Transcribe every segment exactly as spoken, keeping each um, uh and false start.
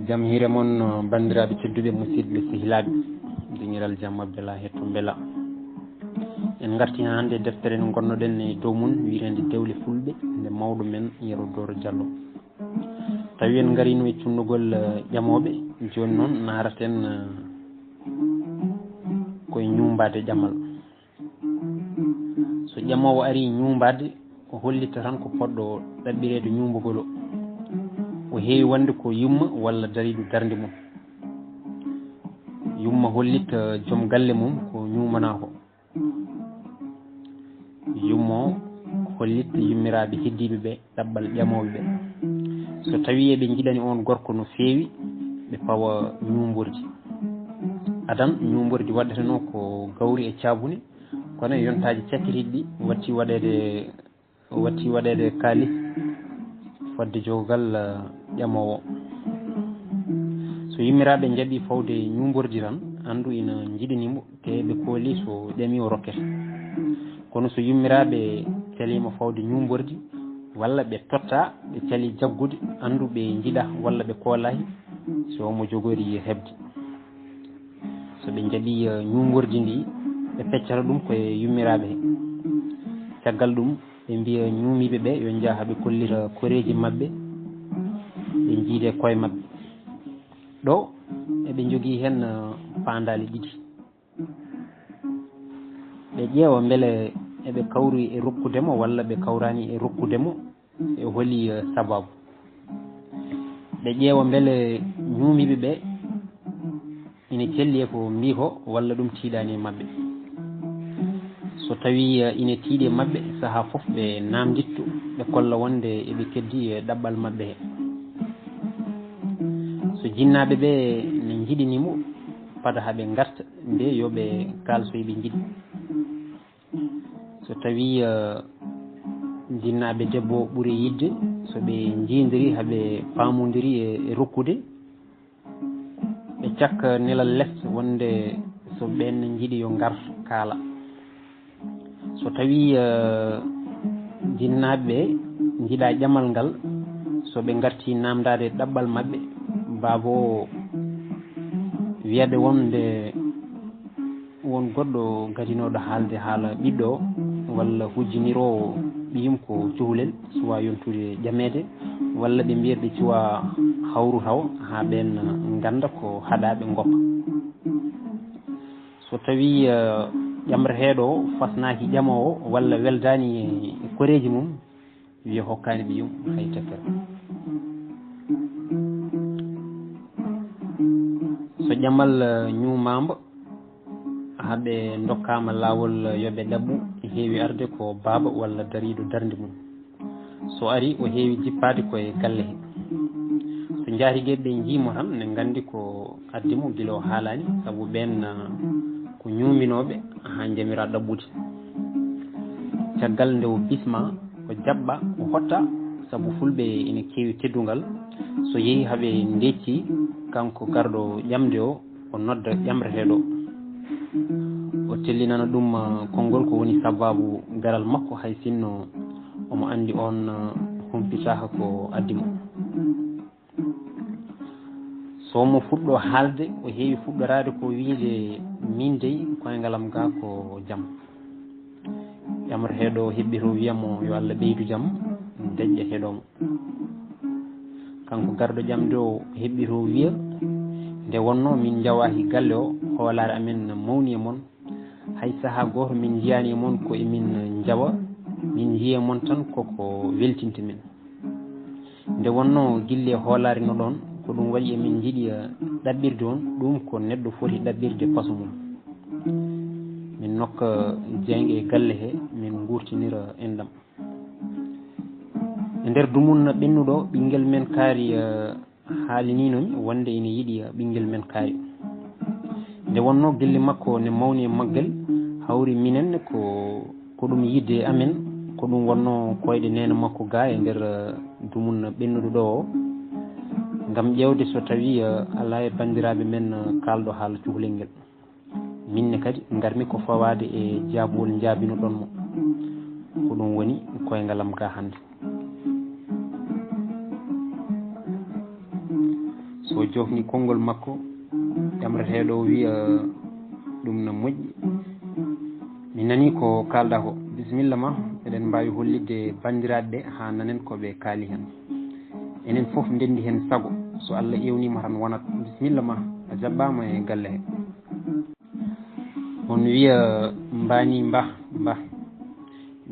Jam hiire mon, banndiraaɓe tedduɓe, musidɓe sehilaaɓe, deŋiral jam Abdallah Hetto Mbela. En ngarti haa hannde e deftere nde ngonnoɗen e dow mum, wiyeteende Dewle Fulɓe, nde mawɗo men Yero Dooro Jallo. Tawi en ngariino e cunnugol, eh, ƴamooɓe, jooni noon naaraten, eh, koye ñuumbaade ƴamal. So ƴamoowo arii ñuumbaade, o hollitta tan ko poɗɗo ɗaɓɓireede ñuumbugol o. O heewi wonde ko yumma walla dariiɗo darnde mum. Yumma hollitta joom galle mum ko ñuumanaa ko. Yumma o hollitta yummiraaɓe heddiiɓe ɓe ɗaɓɓal ƴamooɓe ɓe. So tawii eɓe njiɗani oon gorko no feewi, ɓe pawa ñuumbordi. Adan, ñuumbordi waɗetenoo ko gawri e caabune, kono e yontaaji cakkitiiɗi ɗi watti waɗeede, watti waɗeede kaalis fodde jogal, eh, ƴamoowo. So yummiraaɓe njaɓii fawde ñuumbordi tan, anndu ina njiɗani mo, te ɓe koolii so ƴamii o rokkete. Kono so yummiraaɓe caliima fawde ñuumbordi, walla ɓe tottaa, ɓe calii jaggude, anndu ɓe njiɗaa walla ɓe koolaaki, so omo jogori heɓde. So ɓe njaɓii, eh, ñuumbordi ndi, ɓe peccata ɗum koye yummiraaɓe he. Caggal ɗum, ɓe mbiya ñuumiiɓe ɓe yo njah haa ɓe kollita koreeji maɓɓe, ɓe njiide koye maɓɓe. Ɗo, eɓe njogii heen, eh, paandaale ɗiɗi. Ɓe ƴeewa mbele eɓe kawri e rokkude mo walla ɓe kawraani e rokkude mo, e holi, eh, sabaabu. Ɓe ƴeewa mbele ñuumiiɓe ɓe ina celli e ko mbii ko walla ɗum tiiɗaani e maɓɓe. So tawii, eh, ina tiiɗi e maɓɓe, sahaa fof ɓe naamnditto, ɓe kolla wonde eɓe keddii e ɗaɓɓal maɓɓe he. So jinnaaɓe ɓe ne njiɗini mo, fada haa ɓe ngarta, nde yo ɓe kaal so eɓe njiɗi. So tawii, eh, jinnaaɓe debbo ɓuri yiɗde, so ɓe njiidiri haa ɓe paamondiri e, e rokkude, ɓe cakka nelal les wonde so ɓeen njiɗi yo ngar kaala. So tawii, eh, jinnaaɓe ɓe njiɗaa ƴamal ngal, so ɓe ngartii naamndaade ɗaɓɓal maɓɓe, baaba o wiyaɓe wonde won goɗɗo gadinooɗo haalde haala ɓiɗɗo o, walla hujjiniroowo ɓiyum ko cuhlel, suwaa yontude ƴameede, walla ɓe mbiya ɓe cuwaa hawru tawa haa ɓeen ngannda ko haɗaa ɓe ngoppa. So tawii, eh, ƴamreteeɗo o fasnaaki ƴamoowo walla weldaani e koreeji mum, wiya hokkaani ɓiyum hay teppere. So ƴamal, eh, ñuumaama, haa ɓe ndokkaama laawol, eh, yo ɓe ɗaɓɓu, heewi arde ko baaba walla dariiɗo darnde mum. So arii, o heewi jippaade ko e galle he. So njaatigeeɓe ɓe njii mo tan, ne nganndi ko addi mo gila o haalaani, sabu ɓeen, ah, ko ñuuminooɓe haa njamiraa ɗaɓɓude. Caggal nde o bismaa, o jaɓɓaa, o hottaa, sabu Fulɓe ina keewi teddungal. So yehii haa ɓe ndeccii, kanko garɗo ƴamde o, o nodda ƴamreteeɗo o. O tellinana ɗum, ah, konngol ko woni sabaabu garal makko, hay sinno omo anndi oon, ah, humpitaaka ko addi mo. So omo fuɗɗo haalde, o heewi fuɗɗoraade ko wiyde, "Miin dey, koyngal am gaa ko jam." Ƴamreteeɗo o heɓɓitoo wiya mo, "Yo Allah ɓeydu jam, deƴƴa heɗoo mo." Kanko garɗo ƴamde o heɓɓitoo wiya, "Nde wonnoo min njawaaki galle o, hoolaare amen mawni e mon. Hay sahaa gooto min njiyaani e mon ko e min njawa, min njiya mon tan koko weltinta min. Nde wonnoo gilli e hoolaare no ɗon, ko ɗum waɗi emin njiɗi, eh, ɗaɓɓirde on, ɗum ko neɗɗo foti ɗaɓɓirde paso mum. Min nokka jeynge e galle he, min nguurtinira enɗam." E nder dumunna ɓennuɗo, ɓinngel men kaari, eh, haaliniino mi wonde ina yiɗi ɓinngel men kaari. Nde wonnoo gilli makko ne mawni e maggel, hawri minen ko, ko ɗum yiɗde amen, ko ɗum wonnoo koyɗe neene makko gaa e nder, eh, dumunna ɓennuɗo ɗo o, ngam ƴeewde so tawii, eh, alaa e banndiraaɓe men, eh, kaalɗo haala cukalel ngel. Min ne kadi ngarmi ko fawaade e jaabowol njaabinoɗon mo. Ko ɗum woni koyngal am gaa hannde. So jofni konngol makko, ƴamreteeɗo o wiya ɗum na moƴƴi. Mi nanii ko kaalɗaa ko. Bisimilla ma, eɗen mbaawi hollitde banndiraaɓe ɓe haa nanen ko ɓe kaali heen. Enen fof ndenndi heen sago, so Allah eewniima tan wonat. Bisimilla ma, a jaɓɓaama e galle he. On wiya mbaani mba mba.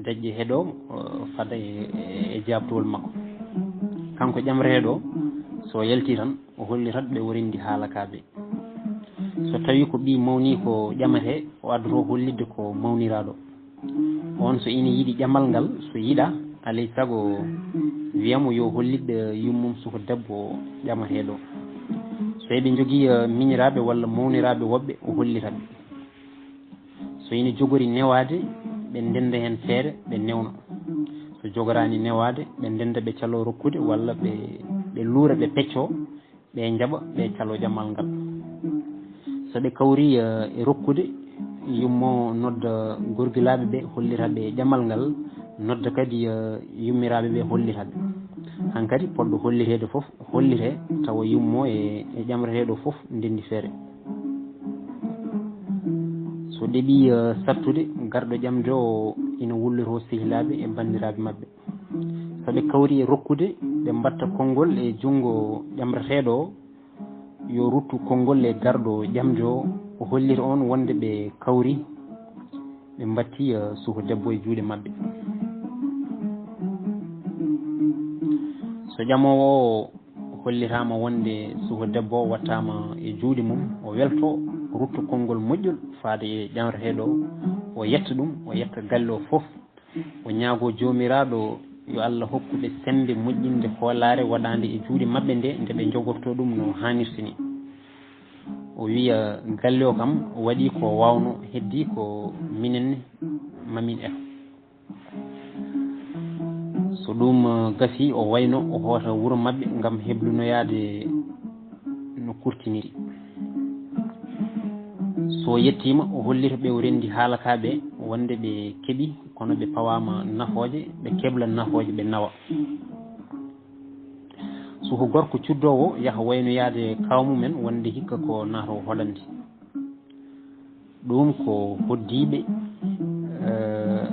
Daƴƴe heɗo, o fada e, e, e jaabtowol makko. Kanko ƴamreteeɗo o, so yalti tan, o hollitat ɓe o renndi haala ka ɓe. So tawi ko ɓii mawni ko ƴamate, o addoto hollitde ko mawniraaɗo. On so ina yiɗi ƴamal ngal, so yiɗa, alay sago wiyamo yo hollit, eh, yummum suka debbo ƴamateeɗo. So eɓe njogii, eh, miñiraaɓe walla mawniraaɓe woɓɓe, o hollitat ɓe. So ina jogori newaade, ɓe ndenda heen feere, ɓe newna. So jogoraani newaade, ɓe ndenda ɓe calo rokkude walla ɓe, ɓe luura ɓe pecco, ɓe njaɓa, ɓe calo ƴamal ngal. So ɓe kawri, eh, e rokkude, yummo nodda gorgilaaɓe ɓe, hollira ɓe ƴamal ngal, nodda kadi, eh, yummiraaɓe ɓe, hollira ɓe. Hankadi poɗɗo holliteede fof, hollite tawa yummo e, e ƴamreteeɗo fof ndenndi feere. So ɗeɓi, eh, sattude, garɗo ƴamde o ina wullitoo sehilaaɓe e banndiraaɓe maɓɓe. So ɓe kawri e rokkude, ɓe mbaɗta konngol e junngo ƴamreteeɗo o, yo ruttu konngol e garɗo ƴamde o, o hollita on wonde ɓe kawri, ɓe mbatti, eh, suka debbo e juuɗe maɓɓe. So ƴamoowo o hollitaama wonde suka debbo o wattaama e juuɗe mum, o welto, o ruttu konngol moƴƴol faade e ƴamreteeɗo o, o yetta ɗum, o yetta galle o fof. O ñaagoo Joomiraaɗo yo Allah hokku ɓe semmbe moƴƴinde hoolaare waɗaande e juuɗe maɓɓe nde, nde ɓe njogortoo ɗum no haanirta ni. O wiya galle o kam waɗii ko waawnoo, heddii ko minen mamin eto. So ɗum, eh, gasii, o wayno o hoota wuro maɓɓe ngam heblunoyaade no kurtiniri. So yettiima, o hollita ɓe o renndi haala ka ɓe, wonde ɓe keɓi, kono ɓe pawaama nafooje, ɓe kebla nafooje, ɓe nawa. Suka gorko cuddoowo yaha waynoyaade kaaw mumen, wonde hikka ko naatoo hoɗande. Ɗum ko hoddiiɓe, eh,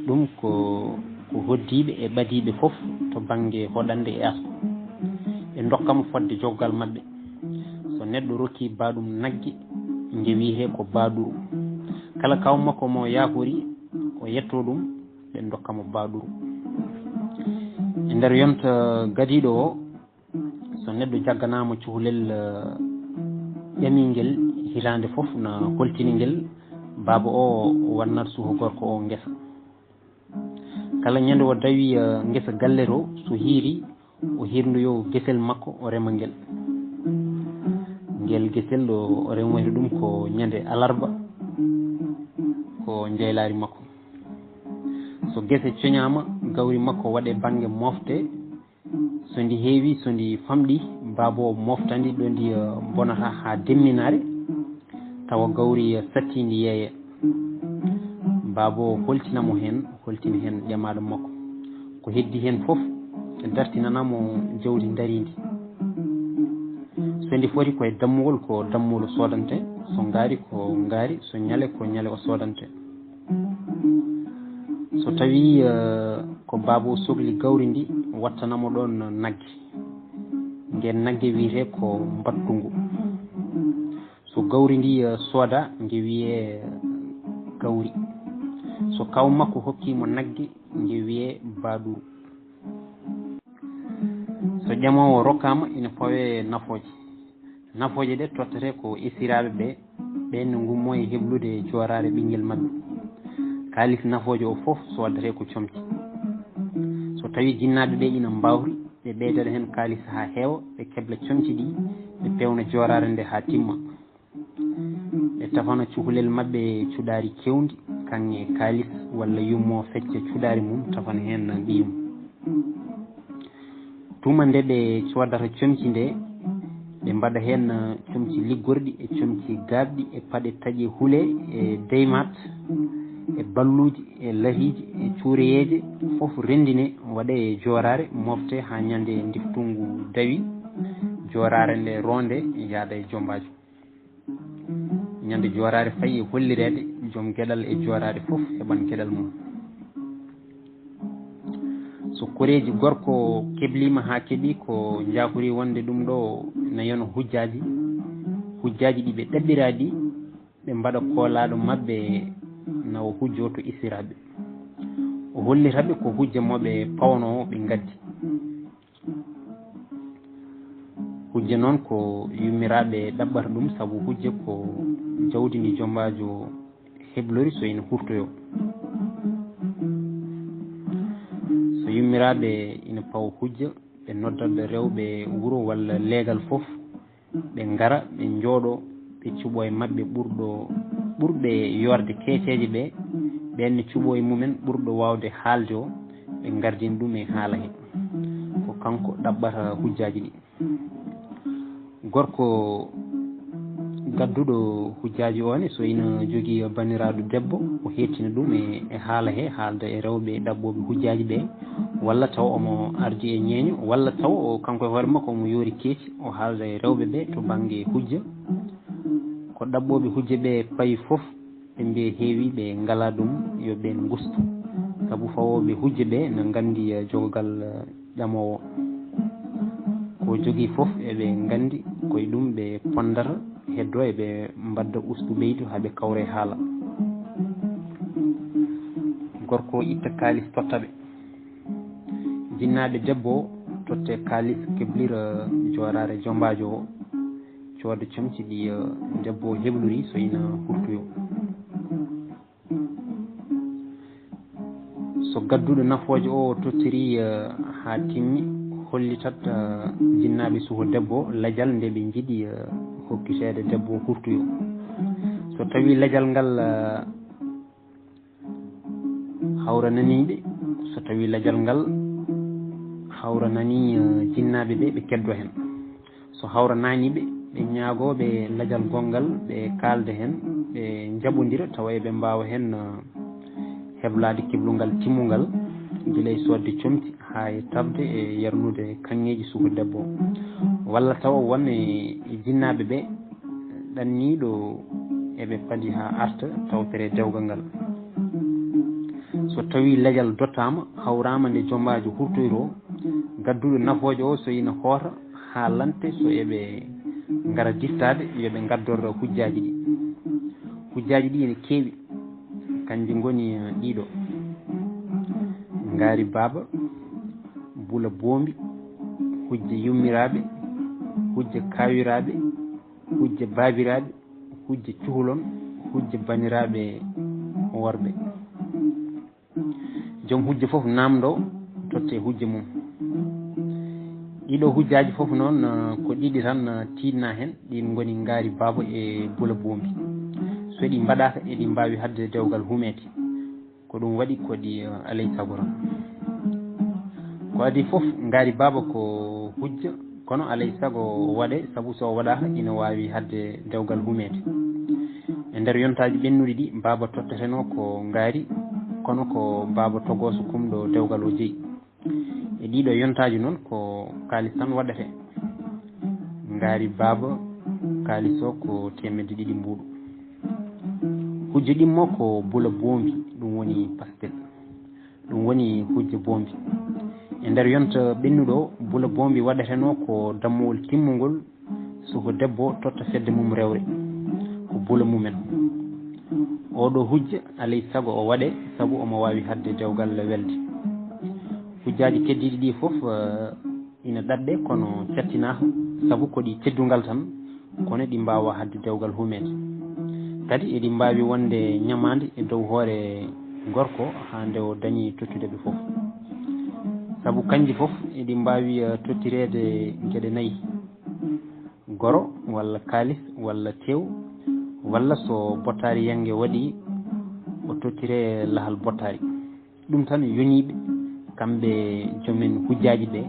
ɗum ko, ko hoddiiɓe e ɓadiiɓe fof to bannge hoɗande e asko. Ɓe ndokka mo fodde joggal maɓɓe. So neɗɗo rokki baaɗum nagge, nge wiyetee ko baaɗuru. Kala kaaw makko mo yaakori, o yettoo ɗum, ɓe ndokka mo baaɗuru. E nder yonta gadiiɗo o, so neɗɗo jagganaama cukalel, eh, ƴamingel hitaande fof, na holtini ngel baaba o wannat suka gorko o ngesa. Kala ñande o dawi, eh, ngesa galle to, so hiiri, o hirndoyo gesel makko, o rema ngel. Ngel gesel o, o remoyta ɗum ko ñande alarba, ko njaylaari makko. So gese coñaama, gawri makko waɗe bannge mofte. So ndi heewi, so ndi famɗi, baaba o mofta ndi ɗo ndi, eh, bonata haa demminaare, tawa gawri, eh, satti ndi yeeya. Baaba o holtina mo heen, holtina heen ƴamaaɗo makko. Ko heddi heen fof, dartinana mo jawdi ndariindi. So ndi foti ko e dammugol, ko dammugol o soodante, so ngaari ko ngaari, so ñale ko ñale o soodante. So tawi, eh, ko baaba o sokli gawri ndi, wattana mo ɗoon nagge. Ngeen nagge wiyetee ko mbattungu. So gawri ndi, eh, sooda, nge wiyee gawri. So kaaw makko hokki mo nagge, nge wiyee baaɗuru. So ƴamoowo rokkaama, ina fawee nafooje. Nafooje ɗe tottetee ko esiraaɓe ɓe, ɓeen ne ngummoo e heblude jooraare ɓinngel maɓɓe. Kaalis nafooje o fof soodatee ko comci. So tawi jinnaaɓe ɓe ina mbaawri, ɓe ɓeydata heen kaalis haa heewa, ɓe kebla comci ɗi, ɓe peewna jooraare nde haa timma. Ɓe tafana cukalel maɓɓe cuɗaari keewndi, kaŋŋe kaalis, walla yummo fecca cuɗaari mum, tafana heen ɓiyum. Tuma nde ɓe coodata comci nde, ɓe mbaɗa heen comci liggorɗi e comci gaaɓɗi e paɗe taƴe hule e deymat e balluuji e latiiji e cuureyeeje, fof renndine, waɗe e jooraare, mofte haa ñande ndiftungu dawi. Jooraare nde roonde yaada e jombaajo. Ñande jooraare fayi e hollireede, joom geɗal e jooraare fof heɓan geɗal mum. So koreeji gorko kebliima haa keɓi, ko njaakori wonde ɗum ɗo na yano hujjaaji, hujjaaji ɗi ɓe ɗaɓɓiraa ɗi, ɓe mbaɗa koolaaɗo maɓɓe na o hujjoo to istiraaɓe. O hollita ɓe ko hujja mo ɓe pawnoo ɓe ngaddi. Hujja noon ko yummiraaɓe ɗaɓɓata ɗum, sabu hujja ko jawdi ndi jombaajo heblori so ina hurtoyoo. So yummiraaɓe ina pawa hujja, ɓe noddat rewɓe wuro walla leegal fof, ɓe ngara, ɓe njooɗo, ɓe cuɓo e maɓɓe ɓurɗo, ɓurɓe yoorde keeceeje ɓe, ɓeen ne cuɓo e mumen ɓurɗo waawde haalde o, ɓe ngardina ɗum e haala he. Ko kanko ɗaɓɓata hujjaaji ɗi. Gorko gadduɗo hujjaaji o ne, so ina jogii banndiraaɗo debbo, o heettina ɗum e, e haala he, haalda e rewɓe ɗaɓɓooɓe hujjaaji ɓe, walla tawa omo ardi e ñeeño, walla tawa o, kanko e hoore makko omo yoori keeci, o haalda e rewɓe ɓe to bannge hujja. Ko ɗaɓɓooɓe hujja ɓe payi fof, ɓe mbiya heewi, ɓe ngalaa ɗum, yo ɓeen ngustu. Sabu fawooɓe hujja ɓe na nganndi, eh, jogogal, eh, ƴamoowo. Ko jogii fof eɓe nganndi, ko e ɗum ɓe ponndata, heddoo eɓe mbadda ustu ɓeydu haa ɓe kawra e haala. Gorko itta kaalis totta ɓe. Jinnaaɓe debbo o totte kaalis keblira jooraare jombaajo o, cooda comci ɗi, eh, debbo o heblori so ina hurtoyoo. So gadduɗo nafooje o tottirii, eh, haa timmi, hollitat, eh, jinnaaɓe suho debbo o lajal nde ɓe njiɗi, eh, hokkiteede debbo o hurtoyoo. So tawii lajal ngal, eh, hawrananii ɓe, so tawii lajal ngal hawrananii, eh, jinnaaɓe ɓe, ɓe keddoo heen. So hawranaani ɓe, ɓe ñaagoo ɓe lajal gonngal, ɓe kaalda heen, ɓe njaɓondira, tawa eɓe mbaawa heen, eh, heblaade keblungal timmungal, gila e soodde comci haa e taɓde e yarnude kaŋŋeeji suka debbo o. Walla tawa won e, e jinnaaɓe ɓe ɗanniiɗo eɓe padi haa arta tawtere dewgal ngal. So tawii lajal dottaama, hawraama nde jombaajo hurtoyroo, gadduɗo nafooje o so ina hoota, haalante so eɓe ngara dittaade, yo ɓe ngaddor hujjaaji ɗi. Hujjaaji ɗi ene keewi, kanji ngoni, eh, ɗiɗo: ngaari baaba, bula boombi, hujja yummiraaɓe, hujja kaawiraaɓe, hujja baabiraaɓe, hujja cuholon, hujja banndiraaɓe worɓe. Joom hujja fof naamndoo, totte hujja mum. Ɗiɗo hujjaaji fof noon, eh, ko ɗiɗi tan, eh, tiiɗnaa heen, ɗiin ngoni ngaari baaba e bula boombi. So ɗi mbaɗaaka, eɗi mbaawi haɗde dewgal humeede. Ko ɗum waɗi ko ɗi, eh, alay sago tan. Ko adii fof, ngaari baaba ko hujja, kono alay sago waɗe, sabu so o waɗaaka, ina waawi haɗde dewgal humeede. E nder yontaaji ɓennuɗi ɗi, baaba tottetenoo ko ngaari, kono ko baaba togooso kumɗo dewgal o jeyi. E ɗiɗo yontaaji noon, ko kaalis tan waɗete. Ngaari baaba, kaalis o ko teemedde ɗiɗi mbuuɗu. Hujja ɗimmo ko bula boombi, ɗum woni pastel. Ɗum woni hujja boombi. E nder yonta ɓennuɗo o, bula boombi waɗetenoo ko dammowol timmungol, suka debbo totta fedde mum rewre. Ko bula mumen. Oɗo hujja, alay sago o waɗe, sabu omo waawi haɗde dewgal welde. Hujjaaji keddiiɗi ɗi fof, eh, ina ɗaɓɓe, kono cattinaaka, sabu ko ɗi teddungal tan, kono ɗi mbaawa haɗde dewgal humeede. Kadi eɗi mbaawi wonde ñamaande e dow hoore gorko haa nde o dañi tottude ɓe fof. Sabu kanji fof eɗi mbaawi, eh, tottireede geɗe nayi: goro walla kaalis walla tew, walla so bottaari yannge waɗi, o tottire lahal bottaari. Ɗum tan yonii ɓe, kamɓe joomen hujjaaji ɓe,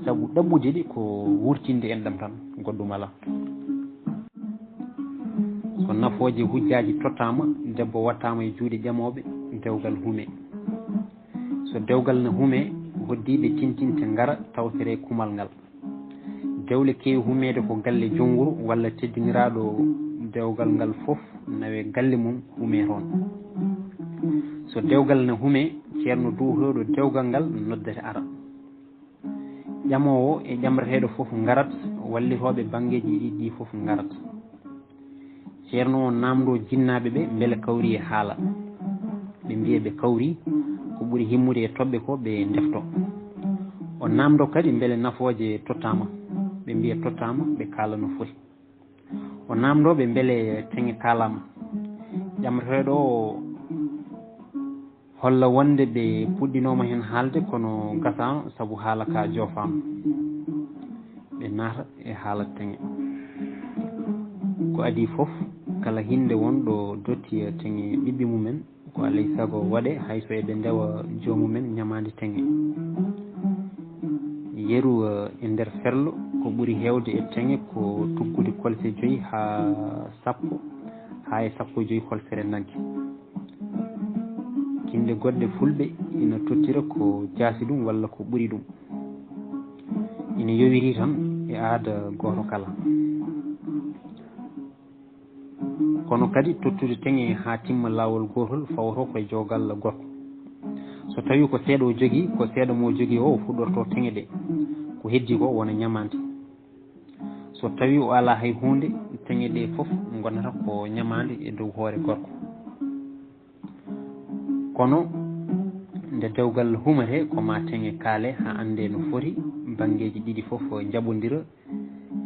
sabu ɗaɓɓude ɗi ko wurtinde enɗam tan, goɗɗum alaa. So nafooje hujjaaji tottaama, debbo wattaama e juuɗe ƴamooɓe, dewgal hume. So dewgal na hume, hoddiiɓe tintinte ngara tawtore kumal ngal. Dewle keewi humeede ko galle Jownguru walla teddiniraaɗo dewgal ngal fof nawe galle mum humee toon. So dewgal na humee, ceerno duwotooɗo dewgal ngal noddete ara. Ƴamoowo e ƴamreteeɗo fof ngarat, wallitooɓe banngeeji ɗiɗi ɗii fof ngarat. Ceerno o naamndoo jinnaaɓe ɓe mbele kawri e haala. Ɓe mbiya ɓe kawri, ko ɓuri himmude e toɓɓe ko ɓe ndefto. O naamndoo kadi mbele nafooje tottaama. Ɓe mbiya tottaama, ɓe kaala no foti. O naamndoo ɓe mbele teŋe kaalaama. Ƴamreteeɗo o holla wonde ɓe puɗɗinooma heen haalde, kono gasaano sabu haala ka joofaama. Ɓe naata e haala teŋe. Ko adii fof, kala hinnde wonɗo dotti e teŋe ɓiɓɓe mumen, ko alaa e sago waɗe, hay so eɓe ndewa joomumen ñamaande teŋe. Yeru, eh, e nder ferlo, ko ɓuri heewde e teŋe ko tuggude kolse joyi haa sappo, haa e sappo e joyi kolsere nagge. Kinnɗe goɗɗe fulɓe ina tottira ko jaasi ɗum walla ko ɓuri ɗum. Ina yowiri tan e aada gooto kala. Kono kadi tottude teŋe haa timma laawol gootol fawotoo ko e joogal gorko. So tawii ko seeɗa o jogii, ko seeɗa mo o jogii o, o fuɗɗortoo teŋe ɗe. Ko heddii ko wona ñamaande. So tawii o alaa hay huunde, teŋe ɗe fof ngonata ko ñamaande e dow hoore gorko. Kono nde dewgal humetee, ko ma teŋe kaale haa anndee no foti, banngeeji ɗiɗi fof njaɓondira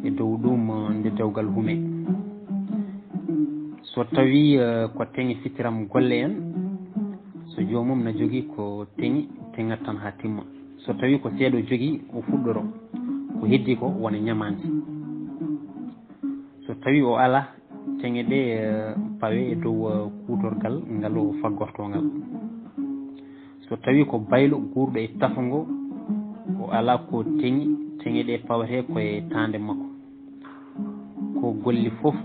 e dow ɗum, nde dewgal humee. So tawii, eh, ko teŋe fitiram golle en, so joomum na jogii ko teŋi, teŋat tan haa timma. So tawii ko seeɗa o jogii, o fuɗɗoro. Ko heddii ko wona ñamaande. So tawii o alaa, teŋe ɗe, eh, pawe e dow, eh, kuutorgal ngal o faggortoo ngal. So tawii ko baylo guurɗo e tafango, o alaa ko teŋi, teŋe ɗe pawetee ko e taande makko. Ko golli fof,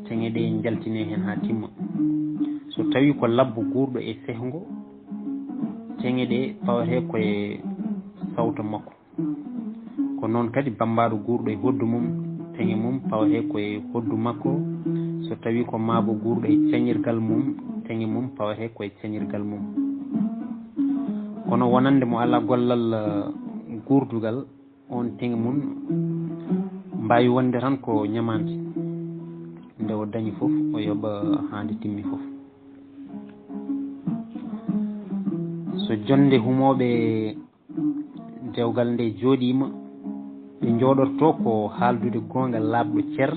teŋe ɗe njaltinee heen haa timma. So tawii ko labbo guurɗo e sehngo, teŋe ɗe pawetee ko e sawto makko. Ko noon kadi bammbaaɗo guurɗo e hoddu mum, teŋe mum pawetee ko e hoddu makko. So tawii ko maabo guurɗo e cañirgal mum, teŋe mum pawetee ko e cañirgal mum. Kono wonande mo alaa gollal, eh, guurdugal, oon teŋe mum mbaawi wonde tan ko ñamaande. Nde o dañi fof, o yoɓa haa nde timmi fof. So jonnde humooɓe dewgal nde jooɗiima, ɓe njooɗortoo ko haaldude goonga laaɓɗo cer,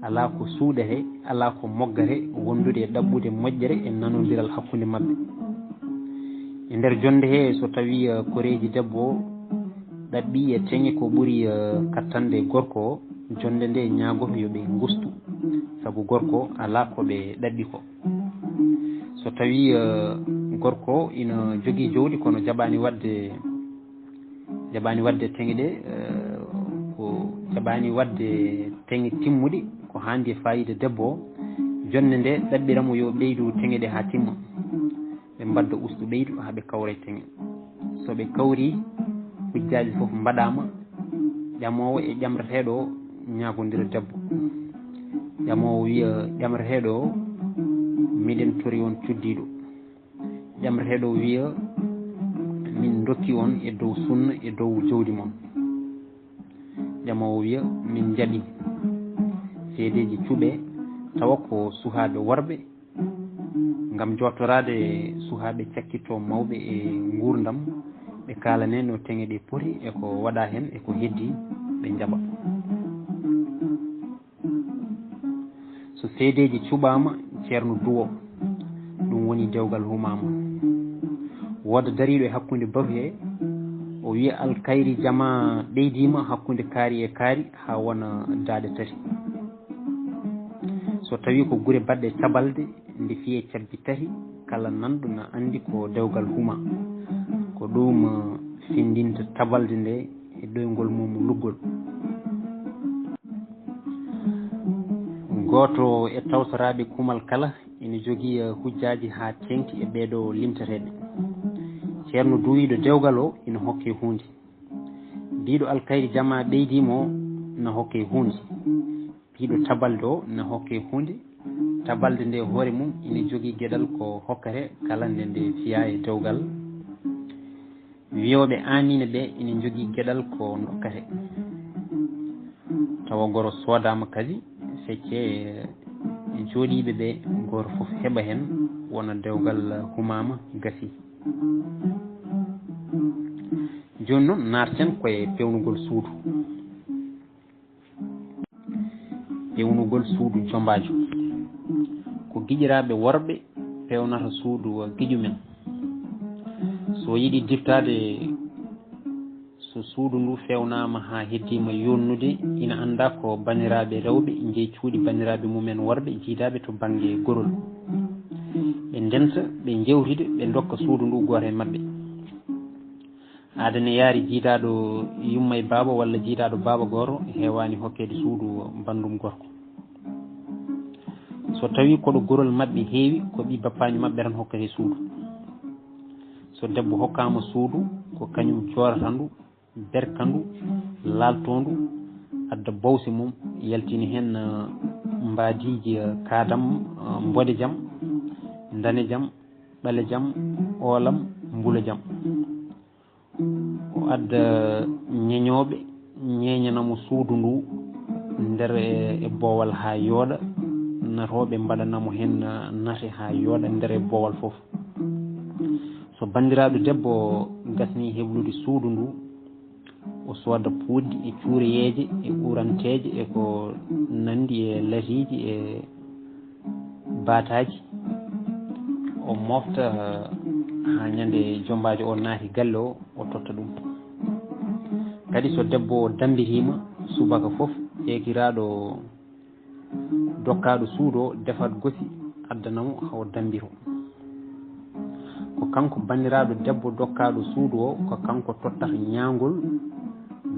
alaa ko suuɗetee, alaa ko moggatee, wondude e ɗaɓɓude moƴƴere e nanondiral hakkunde maɓɓe. E nder jonnde hee, so tawii, eh, koreeji debbo o ɗaɓɓii e teŋe ko ɓuri, eh, kattande gorko o, jonnde nde ñaagoto yo ɓe ngustu, sabu gorko o alaa ko ɓe ɗaɓɓi ko. So tawii, eh, gorko o ina jogii jawdi kono jaɓaani waɗde, jaɓaani waɗde teŋe ɗe, eh, ko jaɓaani waɗde teŋe timmuɗe, ko haandi e faayiida debbo o, jonnde nde ɗaɓɓira mo yo ɓeydu teŋe ɗe haa timma. Ɓe mbadda ustu ɓeydu haa ɓe kawra e teŋe. So ɓe kawri, hujjaaji fof mbaɗaama, ƴamoowo e ƴamreteeɗo o ñaagondira debbo. Ƴamoowo wiya ƴamreteeɗo o, "Miɗen tori on cuddiiɗo." Ƴamreteeɗo o wiya, "Min ndokki on e dow sunna, e dow jawdi mon." Ƴamoowo wiya, "Min njaɓi." Seedeeji cuɓee, tawa ko suhaaɓe worɓe, ngam jooɗtoraade suhaaɓe cakkitoo mawɓe e nguurndam, ɓe kaalanee no teŋe ɗe poti e ko waɗaa heen e ko heddii, ɓe njaɓa. So seedeeji cuɓaama, ceerno duwo, ɗum woni dewgal humaama. Wooda dariiɗo e hakkunde baru hee, o wiya, "Alkayri jamaa ɓeydiima hakkunde kaari e kaari haa wona daaɗe tati." So tawii ko gure baɗɗe cabalde, nde fiyee cabbi tati, kala nanɗo na anndi ko dewgal huma. Ko ɗum, eh, findinta tabalde nde e ɗoyngol mum luggol. Gooto e tawtoraaɓe kumal kala ina jogii, eh, hujjaaji haa teeŋti e ɓeeɗo limteteeɓe. Ceerno duwiiɗo dewgal o ina hokke huunde. Mbiiɗo alkayri jamaa ɓeydiima o, na hokke huunde. Piiɗo tabalde o na hokke huunde. Tabalde nde hoore mum ina jogii geɗal ko hokkata kala nde nde fiyaa e dewgal. Wiyooɓe aamiina ɓe ina njogii geɗal ko ndokkata. Tawa goro soodaama kadi, feccee e jooɗiiɓe ɓe, gooto fof heɓa heen, wona dewgal humaama, gasii. Jooni noon, naarten ko e peewnugol suudu. Peewnugol suudu jombaajo. Ko giƴiraaɓe worɓe peewnata suudu giƴu men. So yiɗi diftaade, so suudu ndu feewnaama haa heddiima yooɗnude, ina anndaa ko banndiraaɓe rewɓe njeyi cuuɗi banndiraaɓe mum en worɓe jiidaaɓe to bannge gorol. Ɓe ndenta, ɓe njeewtida, ɓe ndokka suudu ndu gooto e maɓɓe. Aada ne yaari jiidaaɗo yumma e baaba walla jiidaaɗo baaba gooto heewaani hokkeede suudu banndum gorko. So tawii koɗo gorol maɓɓe heewi, ko ɓii bappaajo maɓɓe tan hokketee suudu. So debbo hokkaama suudu, ko kañum joorata ndu, berka ndu, laaltoo ndu, adda bowse mum, yaltini heen, eh, mbaadiiji, eh, kaadam, eh, mboɗejam, ndanejam, ɓalejam, oolam, mbulojam. O adda ñeñooɓe, ñeeñana mo suudu ndu nder e, e boowal haa yooɗa, natooɓe mbaɗana mo heen nate haa yooɗa nder e boowal fof. So banndiraaɗo debbo gasnii heblude suudu ndu, o sooda puɗɗi e cuureyeeje e uranteeje e ko nanndi e latiiji e baataaji, o mofta haa ñande jombaajo o naati galle o, o totta ɗum. Kadi so debbo o dambitiima subaka fof, ƴeekiraaɗo dokkaaɗo suudu o defat gosi addana mo haa o dambito. Ko kanko banndiraaɗo debbo dokkaaɗo suudu o, ko kanko tottata ñaangol,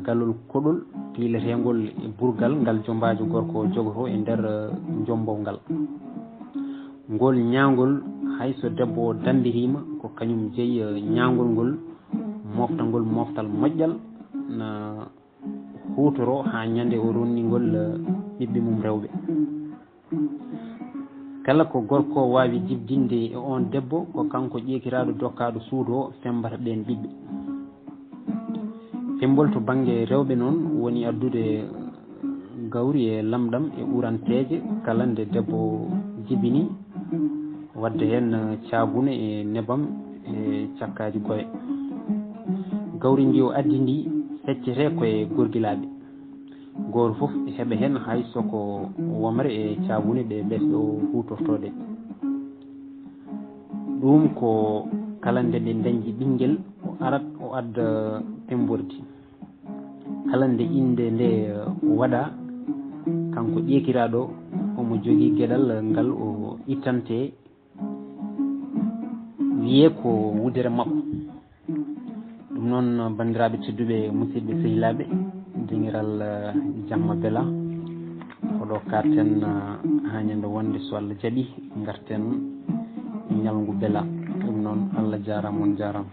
galol koɗol piileteengol e burgal ngal jombaajo gorko o jogotoo e nder, eh, jombow ngal. Ngol ñaangol, hay so debbo o dambitiima, ko kañum jeyi, eh, ñaangol ngol, moftangol moftal moƴƴal, na huutoroo haa ñande o ronningol, eh, ɓiɓɓe mum rewɓe. Kala ko gorko waawi jibdinde e oon debbo, ko kanko ƴeekiraaɗo dokkaaɗo suudu o femmbata ɓeen ɓiɓɓe. Femmbol to bannge rewɓe noon woni addude gawri e lamɗam e uranteeje kala nde debbo jibini, waɗde heen caabune e nebam e cakkaaji goye. Gawri ndi o addi ndi feccetee ko e gorgilaaɓe. Gooto fof heɓa heen hay so ko wamre e caabune ɗe ɓesɗo huutortoo ɗe. Ɗum ko kala nde ɓe ndañdi ɓinngel, o arat o adda pemmbordi. Kala nde innde nde waɗaa, kanko ƴeekiraaɗo omo jogii geɗal ngal o ittantee, wiyee ko wudere makko. Ɗum noon, banndiraaɓe tedduɓe, musidɓe sehilaaɓe, dingiral, eh, jamma bela, ko ɗo kaarten, eh, haa ñande wonde, so Allah jaɓi, ngarten ñalngu bela. Ɗum noon, Allah jaaraama, on jaaraama.